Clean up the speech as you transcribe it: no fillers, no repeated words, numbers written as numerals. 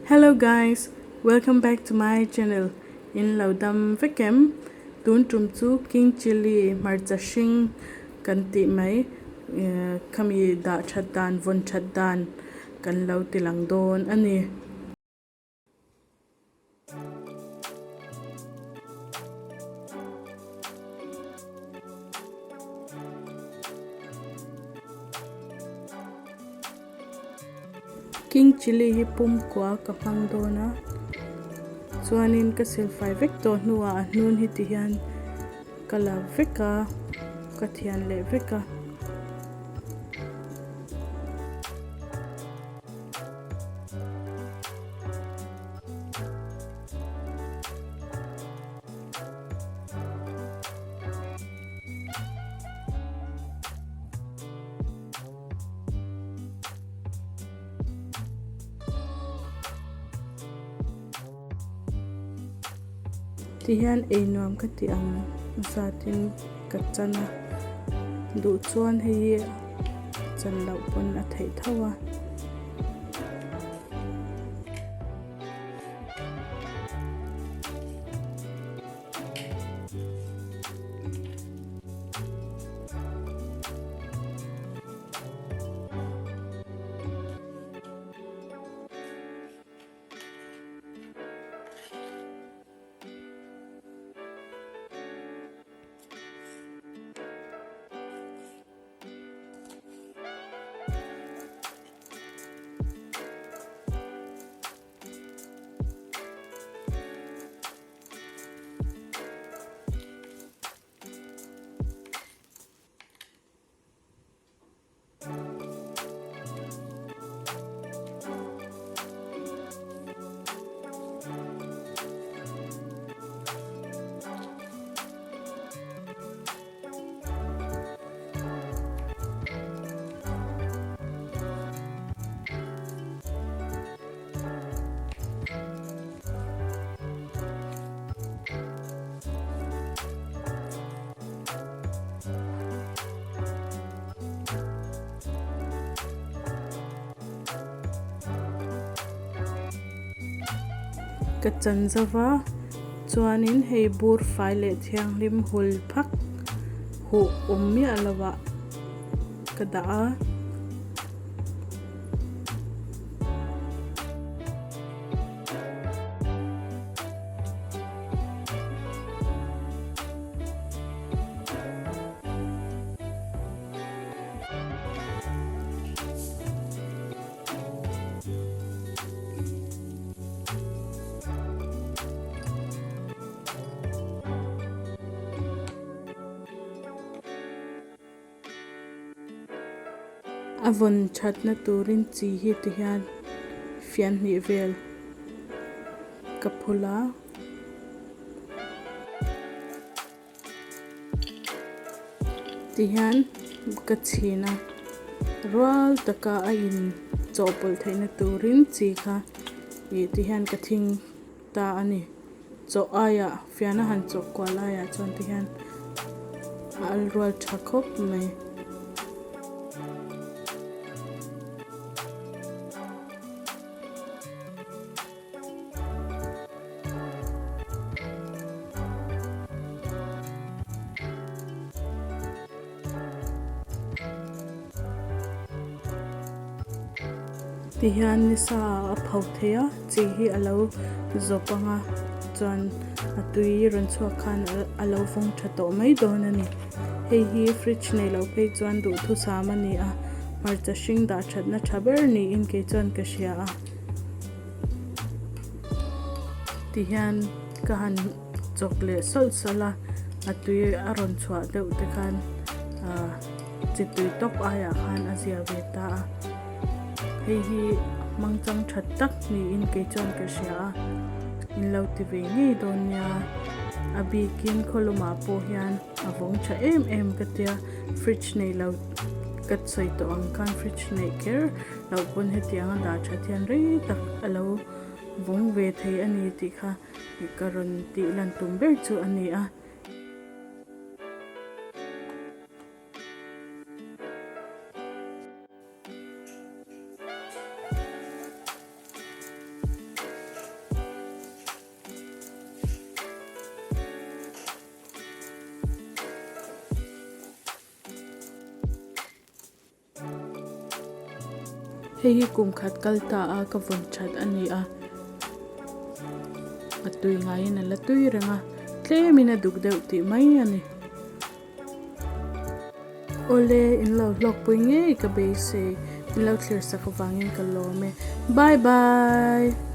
Hello guys, welcome back to my channel in lo dam vek em? Tun tum chu king chilli hmarcha hring kan tih mai khami dah that dan vawn that dan kan lo ti lang dawn a ni. King chilli hi pumkua ka hmang dawn a chuanin ka silfai vek tawh hnuah a hnun hi ti hian ka la vek a ka thian leh vek a. Ti hian ei nuam ka ti ang zatin ka chan a duh chuan hei hi chan loh pawn a theih tho a. Ka chan zova chuanin hei bur fai leh thianghlim hul phak huh awm miah lovah ka dah a. A vawn thatna turin chi hi ti hian fian hnih vel ka phul a. Ti hian ka chhin a rual taka a in chawhpawlh theihna turin chi kha ih ti hian ka thing ta a ni chawh aiah fian a han chawh kual aiah chuan ti hian a al rual tha khawp mai. Tihian ni sa ah a pho thei a chi hi a lo zawp ang a chuan a tui rawn chhuak khan a lo vawng tha tawh mai dawn a ni hei hi fridge nei loh phei chuan duhthusam a ni a hmarcha hring dah thatna tha ber niin kei chuan ka hria a. Tihian ka han chawk leh sawlh sawlh a, a tui a rawn chhuah deuh te khan ahh chi tui tawp aiah khan a zia ve ta a, hei hi hmangchang tha tak niin kei chuan ka hria a, in lo ti ve ngei dawn nia, a bikin khawlumah pawh hian a vawng tha em em ka tia fridge nei lo ka sawi tawh ang khan fridge neih kher. Loh pawn hetiang a dah that hian rei tak a lo vawng ve thei a ni tih kha ka rawn tih lan tum ber chu a ni a. Hei hi kum khat kal ta a ka vawn that a ni a, a tui ngaiin a la tui reng a, tlemin a duk deuh tih mai a ni. Awle, in lo hlawkpui ngei ka beisei, in lo thlir sak avangin ka lawm e. Bye bye!